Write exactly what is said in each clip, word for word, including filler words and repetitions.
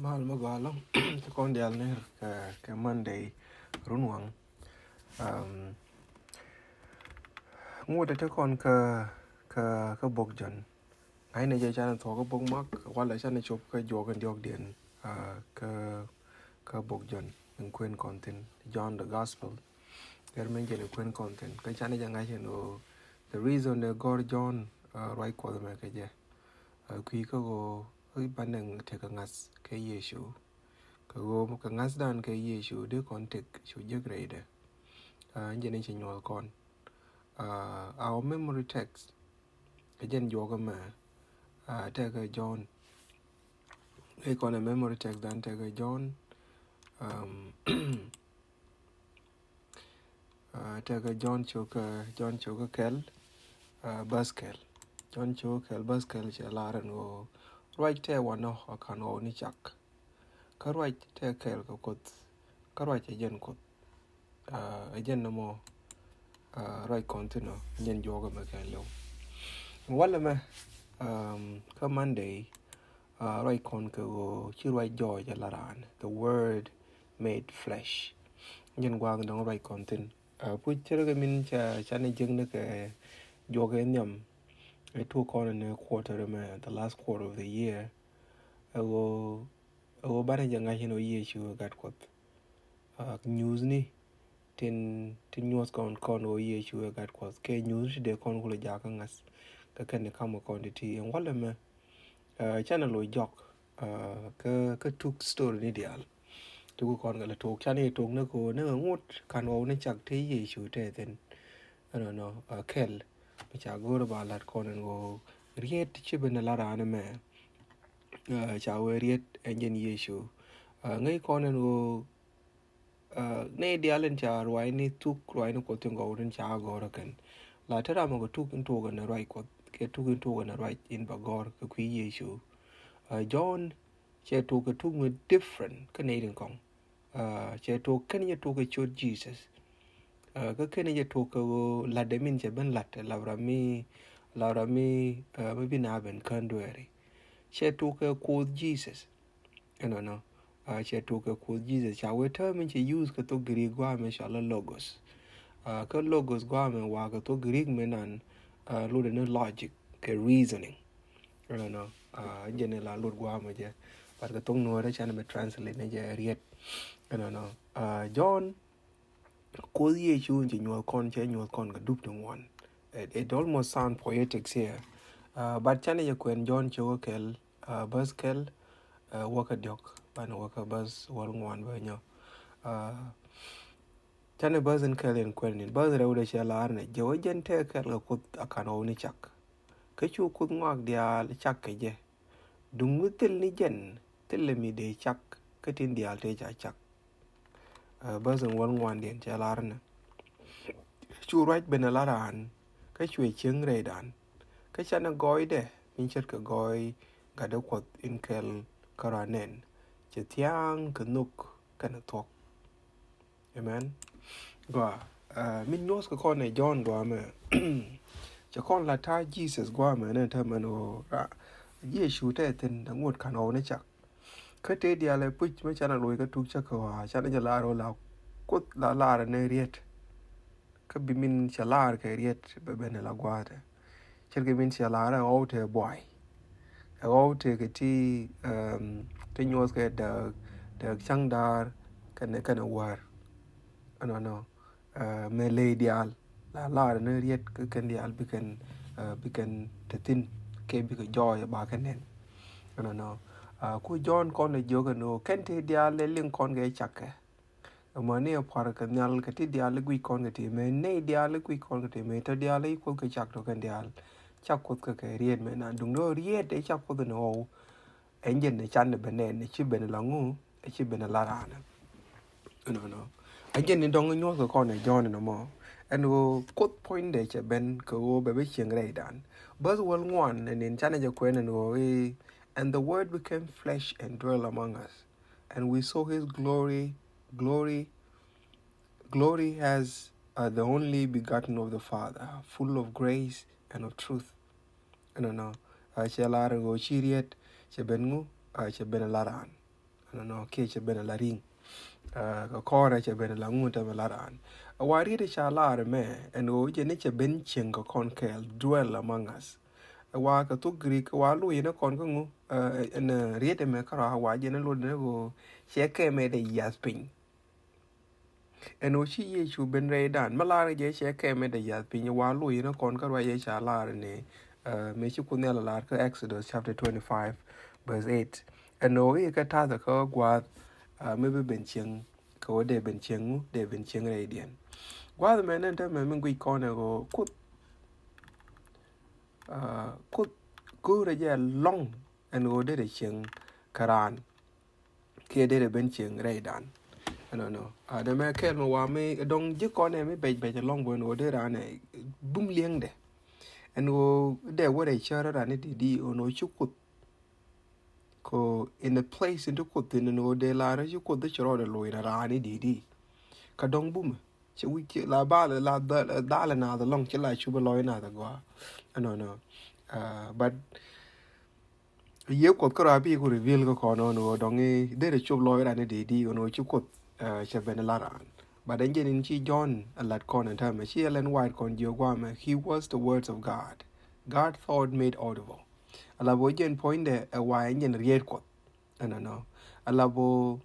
Mal mi gɔaa ɛlɔ̱ŋ ti kɔn diaal ni kɛ, kɛ Monday runwaŋ. Um, ŋuɔ̱t ti kɔn kɛ, kɛ, kɛ bok Jɔ̱ɔ̱n. Ŋa̱cnɛ jɛ canɛ thuɔ̱k kɛ bok Mak walɛ canɛ cop kɛ juɔk in diɔ̱k diɛn, uh, kɛ, kɛ bok Jɔ̱ɔ̱n in kuën kɔn thi̱n, John the Gospel. Gɛr min jɛn in kuën kɔn thi̱n kɛ canɛ jɛ ŋa̱c in ɣöö the reason dee gɔ̱r Jɔ̱ɔ̱n, uh, ruac Kuɔth mɛ kɛ jɛ, uh, kui̱ kä ɣöö i̱ banɛ tekɛ ŋa̱th kɛ Yecu. Kɛ ɣöö kɛ ŋa̱thdan kɛ Yecu dee kɔn tek cu jek rɛydɛ. Uh, jɛn in ci nyuɔth kɔn. Uh, our memory text kɛ jɛn juɔk ɛmɛ, uh, tekɛ Jɔ̱ɔ̱n. Kɛ kɔn ɛ memory text dan tekɛ Jɔ̱ɔ̱n. Um, uh, tekɛ Jɔ̱ɔ̱n cio̱kä, Jɔ̱ɔ̱n cio̱kä kɛl, uh, bäth kɛl. Jɔ̱ɔ̱n cio̱kä kɛl bäth kɛl cɛ lar ɛn ɣöö ruac tɛ wanɔ a ka̱n ɣɔw ni cak. Kä ruac tɛ kɛɛl kɛ Kuoth, kä ruac ɛ jɛn Kuoth. Uh, ɛ jɛn nɔmɔ, uh, ruac kɔn thi̱n ɔ, ɛ jɛn juɔk ɛmɛ kɛɛliw. Walɛ mɛ, um, kä Monday, uh, ruac kɔn kɛ ɣöö ci ruac jɔɔc ɛ la raan, the word made flesh. Jɛn gua̱a̱th dɔ̱ŋ ruac kɔn thi̱n. Uh, puc cɛ rɛ kɛ min ca, canɛ jek ni kɛ juɔk ɛ nhiam. Ɛ tuɔk kɔn ni quarter ɛmɛ, the last quarter of the year. Ɛ ɣöö, ɛ ɣöö banɛ jɛ ŋa̱c in ɣöö Yecu ɛ Gat Kuɔth. Uh, nyuuthni tin, tin nyuɔth kɔn, kɔn ɣöö Yecu ɛ Gat Kuɔth. Kɛ nyuuthni ti dee kɔn kulɛ jakä ŋa̱th. Kɛ kɛn ni ka̱m kɔn ti ti in walɛ mɛ. Uh, canɛ lo̱c jɔk, uh, kä, kä tuk story ni diaal. Tuk kɔn kɛ lɛ tok, canɛ tok ni ko ni ŋut ka̱n ɣɔw ni cak ti Yecu tɛ thi̱n. Ɛnɔnɔ, uh, kɛl mi ca go̱o̱r ba lat kɔn ɛn ɣöö riet ci ben la raan mɛ. Uh, ca wee riet ɛn jɛn Yecu. Uh, ŋäc kɔn ɛn ɣöö, uh, nɛy diaal in ca ruaacni thuk, ruaacni Kuɔth tin gɔw tin ca gɔ̱r kɛn. La te ram kɛ tuk in tok ɛn ruac Kuɔth, kɛ tuk in tok ɛn ruac in ba gɔ̱r kɛ kui̱ Yecu. Uh, Jɔ̱ɔ̱n cɛ tok kɛ tuk mi different kä nɛy tin kɔŋ. Uh, cɛ tok kɛn jɛ tok kɛ ciöt Jesus. Uh, kä kɛn jɛ tok kɛ ɣöö la̱tdɛ min cɛ ben la̱t, la ram mi, la ram mi, uh, mi bi na ben kän dueeri. Cɛ tok kɛ Kuoth Jesus. Ɛnɔnɔ, uh, cɛ tok kɛ Kuoth Jesus. Ca wee täämɛ cɛ use kɛ thok Greek gua̱a̱mɛ cɔalɛ logos. Uh, kä logos gua̱a̱mɛ wa kɛ thok Greek mɛ nan, uh, lotdɛ ni logic kɛ reasoning. Ɛnɔnɔ, uh, jɛn la lot gua̱a̱mɛ jɛ. But kɛ thok Nuäärä canɛ bɛ translate ni jɛ riet. Ɛnɔnɔ, uh, Jɔ̱ɔ̱n Kuoth Yecu in ci nyuɔth kɔn, cɛ nyuɔth kɔn kɛ dup ti ŋuan. It, it almost sound poetics here. Uh, but canɛ jɛ kuɛn Jɔ̱ɔ̱n cio̱kä kɛl, uh, bäth kɛl, uh, wäkä diɔ̱k, banɛ wäkä bäth wäl ŋuan bä nyɔ. Uh, canɛ bäth in kɛl in kuɛn in, bäth rɛw dee cɛ lar nɛ, jɛ wä jɛn tɛ kɛl kɛ Kuoth a ka̱n ɣɔw ni cak. Kä cu Kuoth ŋɔak diaal cak kɛ jɛ. Duŋ mi thil ni jɛn, thilɛ mi dee cak, kä tin diaal tëë ca cak. Uh, bäth in wäl ŋuandiɛn cɛ lar nɛ. Cu ruac ben a la raan, kä cuɛ cieŋ rɛydan. Kä canɛ gɔɔydɛ, min ce̱tkɛ gɔɔy Gatdɛ Kuɔth in kɛl kä raan nɛn. Cɛ thia̱a̱ŋ kɛ nhök kɛnɛ thuɔ̱k. Amen. Gɔaa, uh, min nyuɔth kɛ kɔn ɛ Jɔ̱ɔ̱n gɔaa mɛ. Cɛ kɔn la ta̱a̱ Jesus gɔaa mɛ nɛ täämɛ ni ɣöö ra Yecu tɛ thi̱n dee ŋot ka̱n ɣɔw ni cak. Kä tëë diaal ɛ puc mi canɛ loc kä tuk cä kɛ ɣɔaa canɛ jɛ lar ɣöö la Kuoth la lar ni riet. Kä bi min cɛ lar kɛ riet bɛ ben la gua̱a̱tɛ. Ce̱tkɛ min cɛ lar ɛ ɣɔw tëë buay. Ɛ ɣɔw tëë kɛ ti, um, ti nyuɔth kɛ dääk, dääk ca̱ŋ daar kɛnɛ, kɛnɛ wäär. Ɛnɔnɔ, uh, mɛ ley diaal la lar ni riet kä kɛn diaal bi kɛn, uh, bi kɛn te thi̱n kɛ bi kɛ jɔɔy ba kɛ nɛn. Ɛnɔnɔ, uh, ku Jɔ̱ɔ̱n kɔn ɛ jiök ɛn ɣöö kɛn tëë diaal ɛ liŋ kɔn kɛ cakɛ. Ɛmɔ ni ɛ pua̱r kɛ nhial kɛ ti diaal i̱ guic kɔn kɛ ti mɛ, nɛy diaal i̱ guic kɔn kɛ ti mɛ, tɔ diaal i̱ Kuoth kɛ cak tɔ kɛn diaal. Cak Kuoth kɛ kɛ riet mɛ na duŋdɛ riet ɛ cak Kuoth ni ɣɔw. Ɛn jɛn ni can ni ben nɛn, ci ben la ŋu, ci ben la raan. Ɛnɔnɔ. Ɛn jɛn ni dɔŋ nyuɔth kɛ kɔn ɛ Jɔ̱ɔ̱n ni mɔ. Ɛn ɣöö Kuoth puɔ̱nydɛ cɛ ben kɛ ɣöö bɛ bi cieŋ rɛydan. Bäth wäl ŋuan ni nin canɛ jɛ kuɛn ɛn ɣöö i̱, "And the word became flesh and dwelt among us. And we saw his glory, glory, glory as, uh, the only begotten of the Father, full of grace and of truth." Ɛnɔnɔ, uh, cɛ lar ɣöö ci riet cɛ ben ŋu, uh, cɛ ben la raan. Ɛnɔnɔ kiɛ cɛ ben a la ri̱ŋ. Kɛ kɔrɛ cɛ ben a la ŋun tɛ ben la raan. A wa riet ca lar mɛ ɛn ɣöö jɛ ni cɛ ben cieŋ kɛ kɔn kɛɛl, dwell among us. A wa kɛ thuk Greek a wa lo̱c ni kɔn kä ŋu ɛn riet ɛmɛ kärɔa a wa jɛ ni lot ni ɣöö cɛ kɛmɛ dee yath piny. Ɛn ɣöö ci Yecu ben rɛydan mi lar jɛ cɛ kɛmɛ dee yath piny wa lo̱c ni kɔn kärɔa yɛ ca lar ni mëë ci Kuoth Nhial a lar kä Exodus chapter twenty-five verse eight. Ɛn ɣöö i̱ kɛ ta̱th kä gua̱a̱th mi bi ben cieŋ kɛ ɣöö dee ben cieŋ ŋu, dee ben cieŋ rɛydiɛn. Gua̱a̱th mɛ nɛn täämɛ mi guic kɔn ɛ ɣöö Kuoth Kuoth go̱o̱rɛ jɛ lɔŋ ɛn ɣöö derɛ cieŋ kä raan kiɛ derɛ ben cieŋ rɛydan. Ɛnɔnɔ a dee mɛ kɛɛl mi wa mi dɔ̱ŋ ji̱ kɔn ɛ mi bɛc bɛc ɛlɔ̱ŋ bä ɛn ɣöö dee raan ɛ bum li̱eŋdɛ. Ɛn ɣöö dee wä rɛy cär raan i̱ di̱t i̱ ɛn ɣöö ci Kuoth kɛ in the place in ti Kuoth thin ɛn ɣöö dee lar ci Kuoth dee ci rɔɔdɛ lo̱c na raan i̱ di̱t i̱ kä dɔ̱ŋ bumɛ. Ci wi̱c la bal la dhal naath alɔŋ ci la cupɛ lɔc naath agɔaa. Ɛnɔnɔ but Yiëë Kuɔth kärɔa bi ku reveal kä kɔn ɣän ɣöö dɔ̱ŋ i̱ derɛ cop lɔc ran i̱ dee di ɣän ɣöö ci Kuoth cɛ ben la raan. But ɛn jɛn in ci John a lat kɔn ɛn täämɛ ci Ellen White kɔn jiök guamɛ, he was the words of God, God thought made audible. Ala bä jɛn puɔ̱nydɛ ɛ wa ɛn jɛn riet Kuɔth. Ɛnɔnɔ ala bä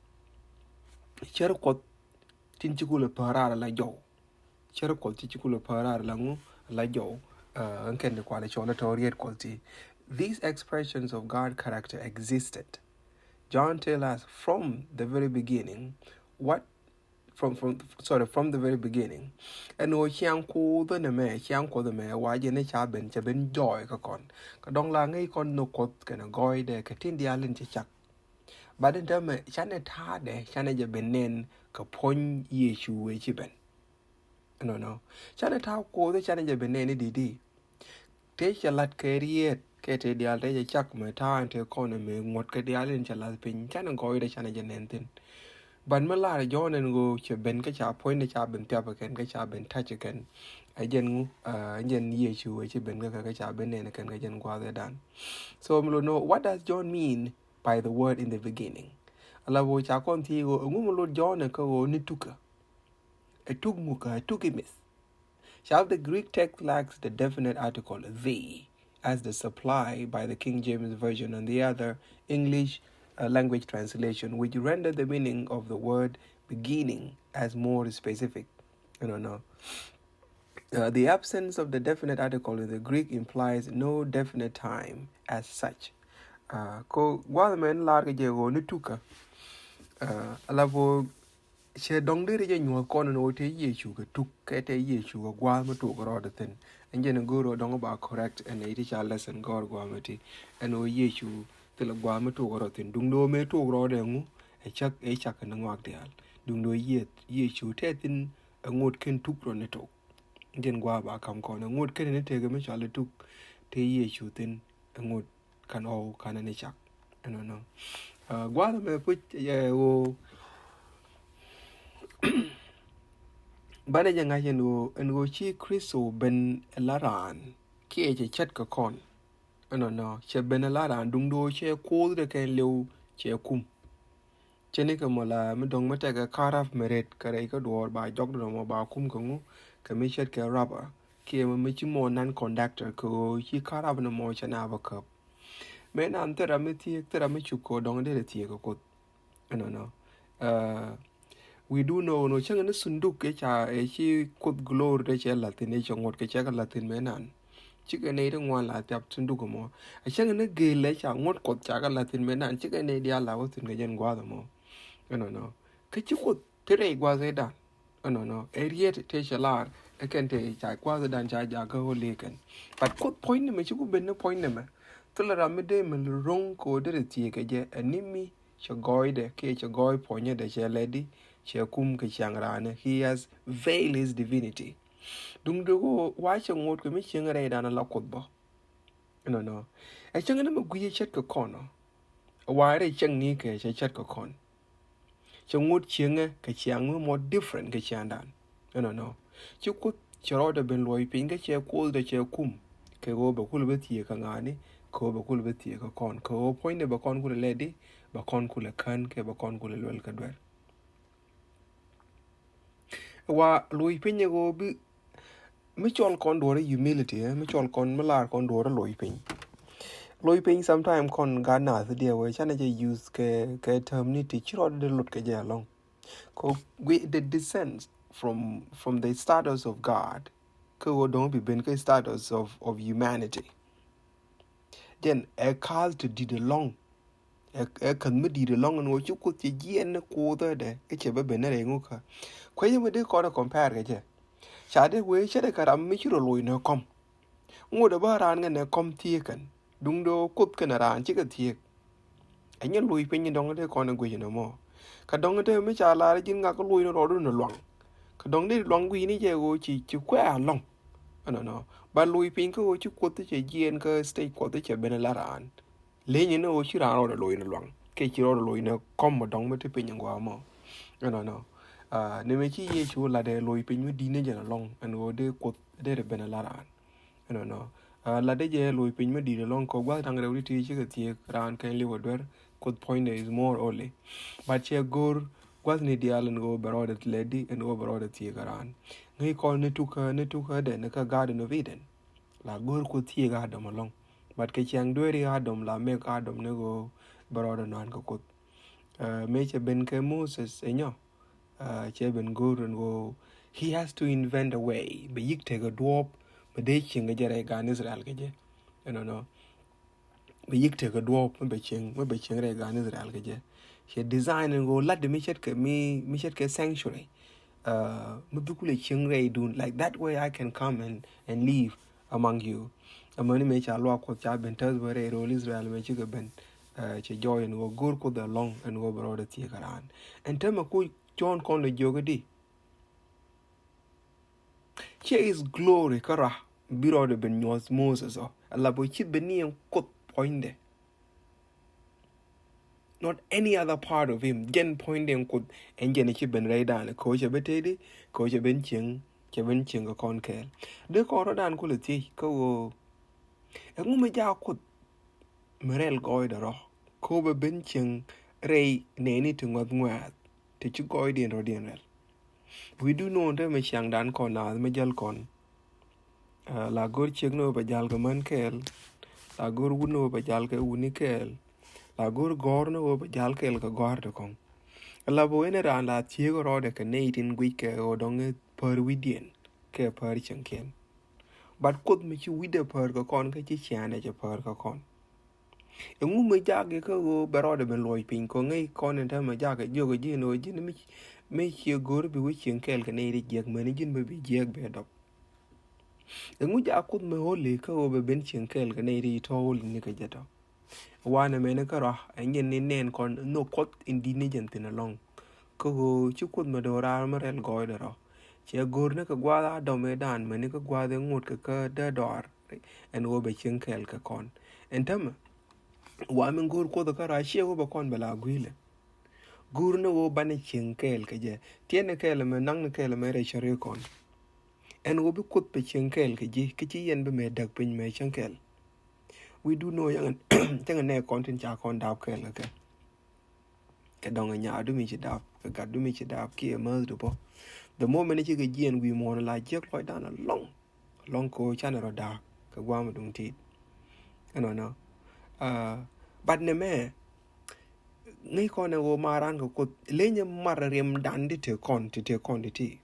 cär Kuɔth tin ci kulɛ päär raar ala jɔw. Cär Kuɔth ti ci kulɛ päär raar la ŋu la jɔw. Ɛn kɛn di kualɛ cɔl tɔ riet Kuɔth ti. These expressions of God character existed. John tell us from the very beginning what from, from, sorry, from the very beginning. Ɛn ɣöö ciaŋ Kuoth ɛn ɛmɛ, ciaŋ Kuoth ɛmɛ wa jɛ ni ca ben, ca ben jɔɔy kä kɔn. Kä dɔ̱ŋ la ŋäc kɔn ni Kuoth kɛn gɔɔydɛ kɛ tin diaal in ci cak. But in täämɛ canɛ ta̱a̱dɛ canɛ jɛ ben nɛn kɛ puɔ̱ny Yecu wee ci ben. Ɛnɔnɔ canɛ ta̱a̱ Kuoth canɛ jɛ ben nɛn i̱ di̱t i̱ tëë cɛ lat kɛ riet kɛ tëë diaal tëë cɛ cak mɛ ta̱a̱ in tëë kɔn ɛmɛ ŋuɔ̱t kɛ diaal in cɛ lath piny canɛ gɔɔydɛ canɛ jɛ nɛn thi̱n. But mi lar John ɛn ɣöö cɛ ben kä ca puɔ̱nydɛ ca ben thiap kɛn kä ca ben ta̱c kɛn. Ɛ jɛn ŋu ɛ jɛn Yecu ɛ ci ben kä kɛ kä ca ben nɛn kɛn kä jɛn gua̱a̱th ɛ dan. So mi lo no, what does John mean by the word in the beginning? Ala bä ca kɔn thiec ɣöö ɛŋu mi lot John ɛ kä ɣöö ni tukä. Ɛ tuk ŋukä, ɛ tuk imith. Ca the Greek text lacks the definite article the as the supply by the King James Version and the other English uh, language translation, which render the meaning of the word beginning as more specific. You know, no. Uh, the absence of the definite article in the Greek implies no definite time as such. Uh, ko gua̱th mɛn lar kɛ jɛ ɣöö ni tukä. Uh, ala bä cɛ dɔ̱ŋ deri jɛ nyuɔ̱th kɔn ni ɣöö te Yecu kɛ tuk kɛ te Yecu kɛ gua̱a̱th mi tuk rɔɔdɛ thi̱n. Ɛn jɛn go̱o̱r ɣöö dɔ̱ŋ ba correct ɛn iti ca lesson gɔ̱r gua̱a̱th mi ti ɛn ɣöö Yecu thilɛ gua̱a̱th mi tuk rɔɔdɛ thi̱n. Duŋdɛ ɣöö mëë tuk rɔɔdɛ ŋu ɛ cak ɛ cak kɛ ni ŋuak diaal. Duŋdɛ ɣöö Yecu te thi̱n ɛ ŋot ken tuk rɔ ni tok. Jɛn gua̱a̱ ba kam kɔn ɛ ŋot ken ni tekɛ mi cɔal i̱ tuk te Yecu thi̱n ɛ ŋot kan ɔw kan ni cak. Ɛnɔnɔ gua̱a̱ mɛ puc ɛ ɣöö banɛ jɛ ŋa̱c ɛn ɣöö ɛn ɣöö ci Kritho ben ɛ la raan kiɛ cɛ cɛt kɛ kɔn. Ɛnɔnɔ cɛ ben ɛ la raan duŋdɛ ɣöö cɛ ko̱o̱thdɛ kɛn liw cɛ kum. Cɛ ni kɛ mɔ la mi dɔ̱ŋ mi tɛkɛ karap mi ret kɛ rɛy kä duɔɔr ba jɔkdɛ nɔmɔ ba kum kɛ ŋu kɛ mi ce̱tkɛ rubber kiɛ mi ci mɔ non conductor kɛ ɣöö ci karap ni mɔ cɛ na bä käp. Mëë nan thil ram mi thieek thil ram mi cuk kɛ ɣöö dɔ̱ŋ derɛ thieek kɛ Kuoth. Ɛnɔnɔ we do know nɔ cäŋ ni sunduk ëë ca ëë ci Kuoth glory te cɛ la̱thin ëë cɛ ŋuɔ̱t kɛ cɛ kɛ la̱thin mëë nan. Cikɛ nɛy ti ŋuan la thiap sunduk ɛmɔ. A cäŋ ni gëël ëë ca ŋuɔ̱t Kuɔth ca kɛ la̱thin mëë nan cikɛ nɛy diaal la wä thi̱n kɛ jɛn gua̱a̱th ɛmɔ. Ɛnɔnɔ kä ci Kuoth te rɛy gua̱a̱th ëëdan. Ɛnɔnɔ ɛ riet te cɛ lar ɛ kɛn te ca gua̱a̱th ëëdan ca jakä ɣöö lëë kɛn. But Kuoth puɔ̱ny ni mɛ ci ku ben ni puɔ̱ny ni mɛ. Thilɛ ram mi dee mi ro̱ŋ kɛ ɣöö derɛ thieek kɛ jɛ ɛ ni mi cɛ gɔɔydɛ kiɛ cɛ gɔɔy puɔ̱nyädɛ cɛ lɛtdi cɛ kum kɛ ciaŋ raanɛ. He has veiled his divinity. Duŋdɛ ɣöö wa cɛ ŋot kɛ mi cieŋ rɛydan ala Kuoth bä. Ɛnɔnɔ ɛ cäŋ ni mi gui̱c ɛ ce̱tkɛ kɔn ɔ. Ɛ wa rɛy cäŋ ni kɛ cɛ ce̱tkɛ kɔn. Cɛ ŋot cieŋɛ kɛ ciaŋ mi mɔ different kɛ ciaŋdan. Ɛnɔnɔ ci Kuoth cɛ rɔɔdɛ ben luɔc piny kä cɛ ko̱o̱thdɛ cɛ kum kɛ ɣöö bɛ kulɛ bä thieek kɛ ŋa̱a̱ni Kɛ ɣöö bɛ kulɛ bi thieek kä kɔn, kɛ ɣöö puɔ̱nydɛ bɛ kɔn kulɛ lɛt i̱, bɛ kɔn kulɛ kän kɛ bɛ kɔn kulɛ luɛl kä duer. Wa luɔc piny ɛ ɣöö bi mi cɔl kɔn duɔrɛ humility, eh, mi cɔl kɔn, mi lar kɔn duɔrɛ luɔc piny. Luɔc piny sometime kɔn gat naath diɛ wee canɛ jɛ use kɛ, kɛ term ni ti ci rɔɔdɛ lot kɛ jɛ alɔŋ. Kɛ ɣöö the descent from, from the status of God, kɛ ɣöö dɔ̱ŋ bi ben kɛ status of, of humanity. Jɛn ɛ ka̱a̱th ti di̱t ɛlɔ̱ŋ. Ɛ, ɛ käth mi di̱t ɛlɔ̱ŋ ɛn ɣöö ci Kuoth cɛ jiɛɛn ni Kuoth ɛ dɛ, kä cɛ bä ben ni rɛy ŋukä. Kuecä mi dee kɔn ɛ compare kɛ jɛ. Ca dee wee cɛ dee kɛ ram mi ci rɔ loc ni kɔm. Ŋot ɛ bä raan kɛnɛ kɔm thieek kɛn. Duundɛ ɣöö Kuoth kɛnɛ raan cikɛ thieek. Ɛ nyɛ luɔc piny dɔ̱ŋ dee kɔn ɛ guic ɛn ɛmɔ. Kɛ dɔ̱ŋ dee mi ca lar ji̱n ŋak kɛ luɔc ni rɔɔdu ni luaŋ. Kɛ dɔ̱ŋ dee luaŋ guic ni jɛ ɣöö ci, ci kuɛ alɔ̱ŋ. Ɛnɔnɔ. Ba luɔc piny kä ɣöö ci Kuoth cɛ jiɛɛn kä stage Kuɔth cɛ ben la raan. Leny ni ɣöö ci raan rɔɔdɛ loc ni luaŋ. Kɛ ci rɔɔdɛ loc ni kɔm mi dɔ̱ŋ mi te piny in gɔaa mɔ. Ɛnɔnɔ. Ah, ni mɛ ci Yecu latdɛ luɔc piny mi di̱t ni jɛn ɛlɔ̱ŋ. Ɛn ɣöö dee Kuoth dee rɛ ben la raan. Ɛnɔnɔ. Ah, latdɛ jɛ luɔc piny mi di̱t ɛlɔ̱ŋ kɛ gua̱th da̱ŋ rɛw ti ti cikɛ thieek raan kɛn li̱w ɛ duer. Kuoth puɔ̱nydɛ is more holy. But cɛ go̱r gua̱thni diaal ɛn ɣöö bɛ rɔɔdɛ lɛtdi, ɛn ɣöö bɛ rɔɔdɛ thieek raan. Ŋäc kɔn ni tukä, ni tukä dɛ ni kä Garden of Eden. La go̱r Kuoth thieek Adam ɛlɔ̱ŋ. But kɛ ciaŋ dueeri Adam la mek Adam ni ɣöö bɛ rɔɔdɛ nɔa̱a̱n kɛ Kuoth. Eh, mëë cɛ ben kɛ Moses ɛ nyɔ, eh, cɛ ben go̱r ɛn ɣöö he has to invent a way. Bɛ yi̱k tekɛ duɔ̱ɔ̱p, bɛ dee cieŋ kɛ jɛ rɛy gan Israel kɛ jɛ. Ɛnɔnɔ. Bɛ yi̱k tekɛ duɔ̱ɔ̱p mi bɛ cieŋ, mi bɛ cieŋ rɛy gan Israel kɛ jɛ. Cɛ design ɛn ɣöö lat mi ce̱tkɛ, mi, mi ce̱tkɛ sanctuary. Uh, mi bi kulɛ cieŋ rɛydun. Like that way I can come and, and live among you. Amäni mëë ca luaak Kuɔth ca ben täth bä rɛy rööl Israel mëë cikɛ ben. Uh, cɛ jɔɔc ɛn ɣöö go̱r Kuoth ɛlɔ̱ŋ ɛn ɣöö bɛ rɔɔdɛ thieek raan. Ɛn täämɛ ku Jɔ̱ɔ̱n kɔn lɛ jiök i̱di. Ciɛ his glory kä rɔa bi rɔɔdɛ ben nyuɔ̱th Moses ɔ. Ala bä ci ben ni ɛn Kuoth puɔ̱nydɛ. Not any other part of him. Jɛn puɔ̱nydɛ ɛn Kuoth ɛn jɛn ci ben rɛydan. Kɛ ɣöö cɛ ben tëëdi, kɛ ɣöö cɛ ben cieŋ, cɛ ben cieŋ kɛ kɔn kɛɛl. Dee kɔn rɔ̱dan kulɛ thiec kä ɣöö ɛŋu mi jaak Kuoth mi rɛl gɔɔydɛ rɔ. Kɛ ɣöö bɛ ben cieŋ rɛy nɛɛni ti ŋuɛth ŋuɛth. Ti ci gɔɔydiɛn rɔ̱diɛn rɛl. We do know te mi ciaŋdan kɔn naath mi jäl kɔn. Ah, la go̱r ciek ni ɣöö bɛ jal kɛ män kɛɛl. La go̱r wut ni ɣöö bɛ jal kɛ wutni kɛɛl. La go̱r gɔ̱r ni ɣöö bɛ jal kɛɛl kɛ gɔ̱a̱r ti kɔ̱ŋ. Ala bä wen raan la thieek rɔɔdɛ kɛ nɛy tin guic kɛ ɣöö dɔ̱ŋ i̱ päär wi̱cdiɛn kɛ päär cieŋkiɛn. But Kuoth mi ci wi̱cdɛ päär kɛ kɔn kä ci ciaaŋdɛ cɛ päär kɛ kɔn. Ɛŋu mi jaak i̱ kä ɣöö bɛ rɔɔdɛ ben luɔc piny kɔ ŋäc kɔn in täämɛ jaak i̱ jiök i̱ ji̱n ɣöö ji̱n mi, mi ciɛ go̱r bi wä cieŋ kɛɛl kɛ nɛy ti jiäk mäni ji̱n bä bi jiäk bɛ dɔp. Ɛŋu jaak Kuoth mi holy kä ɣöö bɛ ben cieŋ kɛɛl kɛ nɛy ti tɔ̱ holy ni kɛ jɛ tɔ̱. Wanɛ mɛni kä rɔa ɛn jɛn ni nɛn kɔn nhök Kuɔth in di̱t ni jɛn thi̱n ɛlɔ̱ŋ. Kä ɣöö ci Kuoth mi do̱raar mi rɛl gɔɔydɛ rɔ. Cɛ go̱r ni kɛ gua̱a̱th Adam ëëdan mäni kä gua̱a̱th ëë ŋot kɛ kä dee dɔaar. Ɛn ɣöö bɛ cieŋ kɛɛl kɛ kɔn. Ɛn täämɛ wa min go̱o̱r Kuoth kä rɔa ciɛ ɣöö bɛ kɔn bɛ la gui̱lɛ. Go̱o̱r ni ɣöö banɛ cieŋ kɛɛl kɛ jɛ. Tiɛn ni kɛɛl ɛmɛ, naŋ ni kɛɛl ɛmɛ rɛy cär kɔn. Ɛn ɣöö bi Kuoth bɛ cieŋ kɛɛl kɛ ji̱ kä ci yɛn bi mɛ däk piny mɛ cieŋ kɛɛl. We do know yɛn cäŋ nɛ kɔn tin ca kɔn daap kɛɛl kɛ kɛ. Kɛ dɔŋ ɛ nyaadu mi ci dap, kɛ gatdu mi ci dap kiɛ mäth du bɔ. The moment ci kɛ jiɛn wi̱i̱ muɔ̱ɔ̱n la jiäk lɔcdan alɔŋ. Alɔŋ ko canɛ rɔ da̱a̱k kɛ guam duŋ tit. Ɛnɔnɔ. Ah, but nɛ mɛ ŋäc kɔn ɛ ɣöö maran kɛ Kuoth lenyɛ mar riɛmdan ti te kɔn ti te kɔn ti ti.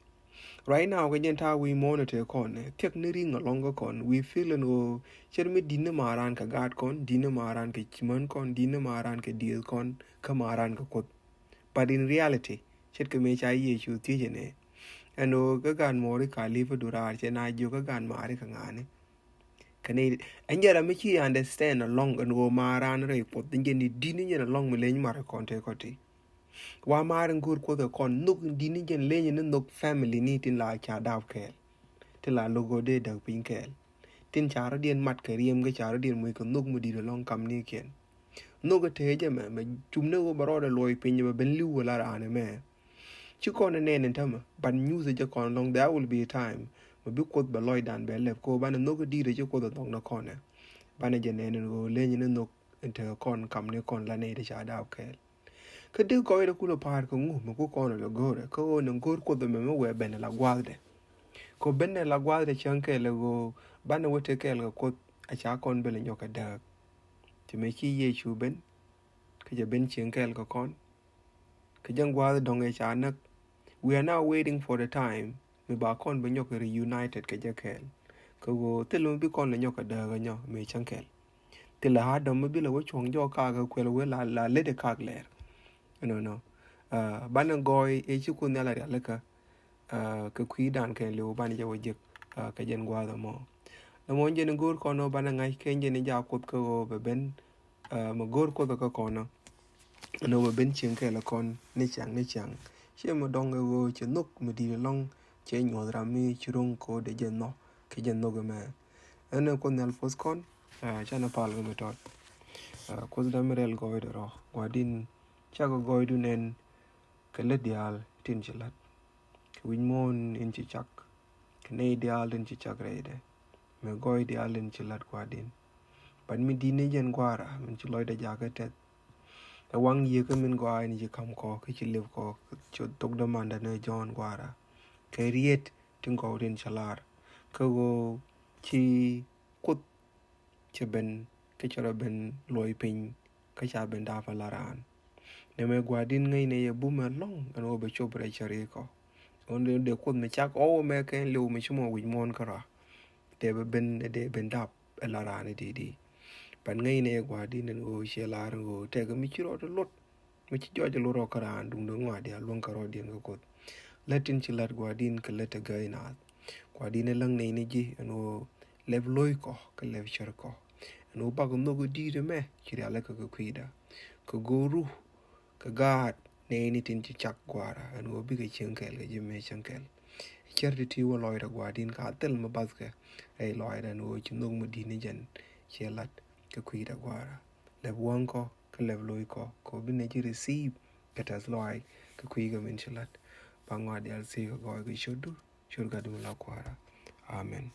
Right now kɛ jɛn ta̱a̱ wi̱i̱ muɔ̱ɔ̱n ɛ te kɔn ɛ thiäk ni ri̱ŋ alɔŋ kä kɔn. We feel ɛn ɣöö cɛr mi di̱t ni maran kɛ gaat kɔn, di̱t ni maran kɛ cimän kɔn, di̱t ni maran kɛ diëëth kɔn kä maran kɛ Kuoth. But in reality ce̱tkɛ mëë ca Yecu thiecɛ nɛ ɛn ɣöö kä gan muɔɔri ka li̱p ɛ duraar cɛ na jiök kä gan maari kɛ ŋa̱a̱ni. Kɛ ni ɛn jɛ ram mi ci understand alɔŋ ɛn ɣöö maran rɛy Kuoth in jɛ ni di̱t ni jɛn alɔŋ mi leny mar kɔn te kɔn ti. Wa mar in go̱o̱r Kuoth ɛ kɔn nhök in di̱t ni jɛn leny ni nhök family ni tin la ca dap kɛɛl. Tin la lo̱k ɣöö dee däk piny kɛɛl. Tin ca rɔ̱diɛn mat kɛ riɛm kä ca rɔ̱diɛn moc kɛ nhök mi di̱t ɛlɔ̱ŋ kamnikiɛn. Nhök ɛ tëë jɛ mɛ, mɛ cum ni ɣöö bɛ rɔɔdɛ luɔc piny bɛ ben li̱w wä la raan ɛmɛ. Ci kɔn ɛ nɛn in tämɛ, but nyuuth ɛ jɛ kɔn ɛlɔ̱ŋ, there will be a time mɛ bi Kuoth bɛ lɔcdan bɛ lɛp kɛ ɣöö banɛ nhök ɛ di̱t ɛ ci Kuoth ɛ nhɔk ni kɔn ɛ. Banɛ jɛ nɛn ɛn ɣöö leny ni nhök in tekɛ kɔn kam ni kɔn la nɛy ti ca dap kɛɛl. Kä dee gɔɔydɛ kulɛ pa̱a̱r kɛ ŋu mi ku kɔn lɛ go̱o̱rɛ kä ɣöö ni go̱o̱r Kuoth ɛmɛ mi wëë ben la gua̱a̱thdɛ. Kɛ ɣöö ben nɛ la gua̱a̱thdɛ cäŋ kɛɛl ɛ ɣöö banɛ wä te kɛɛl kɛ Kuoth a ca kɔn ben lɛ nyɔk kɛ dääk. Ti mëë ci Yecu ben kä jɛ ben cieŋ kɛɛl kɛ kɔn. Kɛ jɛn gua̱a̱th dɔ̱ŋ ëë ca näk. We are now waiting for the time mi ba kɔn bi nyɔk reunited kɛ jɛ kɛɛl. Kɛ ɣöö thil mi bi kɔn lɛ nyɔk kɛ dääk ɛ nyɔ mëë cäŋ kɛɛl. Thilɛ Adam mi bi lɛ wä cuɔ̱ŋ jɔɔk kaak kɛ kuɛl wee la, la lät ɛ kaak lɛɛr. Ɛnɔnɔ. Banɛ gɔɔy ëë ci Kuoth Nhial a rialikä kɛ kui̱dan kɛn liw banɛ jɛ wä jek kɛ jɛn gua̱a̱th ɛmɔ. Lɛ mɔ jɛn go̱o̱r kɔn ɔ banɛ ŋa̱c kɛn jɛn jak Kuoth kä ɣöö bɛ ben mɛ go̱o̱r Kuoth kä kɔn ɔ. Ɛn ɔ bɛ ben cieŋ kɛɛl kɔn ni ciaŋ ni ciaŋ. Ciɛ mɛ dɔ̱ŋ ɛ ɣöö cɛ nhök mi di̱i̱t ɛlɔ̱ŋ cɛ nyuɔ̱th ram mi ci ro̱ŋ kɛ ɣöö dee jɛ nhɔk kɛ jɛ nhök ɛmɛ. Ɛn ɛ Kuoth Nhial puɔth kɔn. Canɛ pal kɛ mi tɔt. Kuoth dämi rɛl gɔɔydɛ rɔ gua̱di̱n. Cakɛ gɔɔydu nɛn kɛ lät diaal tin ci la̱t. Kɛ wi̱c muɔ̱ɔ̱n in ci cak kɛ nɛy diaal tin ci cak rɛydɛ. Mɛ gɔɔy diaal tin ci la̱t gua̱di̱n. Bat mi di̱t ni jɛn gua̱a̱ra min ci lɔcdɛ jakä tɛth. Ɛ waŋ yieekä min gɔaa in ci ka̱m kɔ kä ci lep kɔ. Ci thok dämandä ni Jɔ̱ɔ̱n gua̱a̱ra kɛ riet tin kɔ tin ci lar. Kä ɣöö ci Kuoth cɛ ben kä cɛ rɔ ben luɔi piny kä ca ben dap a la raan. Nɛmɛ gua̱di̱n ŋäcnɛ yɛ bumɛ lɔ̱ŋ ɛn ɣöö bɛ cop rɛy cäri kɔ. Ɣän dee Kuoth mi cak ɣɔw mɛ kɛn liw mi ci mɔ wi̱c muɔ̱ɔ̱n kärɔa. Dee bɛ ben dee ben dap ɛ la raan i̱di̱i̱di̱. Bat ŋäcnɛ yɛ gua̱di̱n ɛn ɣöö ciɛ lar ɛn ɣöö tɛkɛ mi ci rɔɔdɛ luɔt. Mi ci jɔɔc ɛ luɔt rɔ kä raan duundɛ ŋɔaadial luäŋ kɛ rɔɔdiɛn kɛ Kuoth. Lät tin ci la̱t gua̱di̱n kɛ lät ɛ gäi naath. Gua̱di̱n ɛ läŋ nɛy ni ji̱ ɛn ɣöö lɛp lo̱ckɔ kɛ lɛp cärkɔ. Ɛn ɣöö bakɛ nhök ɛ di̱i̱t ɛmɛ ci rialikä kɛ kui̱da. Kɛ go̱o̱ru kɛ gaat nɛy ni tin ci cak gua̱a̱ra ɛn ɣöö bikɛ cieŋ kɛɛl kɛ ji̱ mëë cäŋ kɛɛl. Cär ti̱ti̱ wä lɔcdɛ gua̱di̱n ka thil mi bathkɛ rɛy lɔcdɛ ɛn ɣöö ci nhök mi di̱t ni jɛn ciɛ la̱t kɛ kui̱da gua̱a̱ra. Lɛp wäŋkɔ kä lɛp lo̱ckɔ kɛ ɣöö bi nɛ ji̱ receive kɛ tɛth lɔaac kɛ kui̱ kɛ min ci la̱t. Ba ŋɔaadial thiec kɛ gɔɔy kɛ ciötdu, ciöt Gatdu mi la kua̱ra. Amen.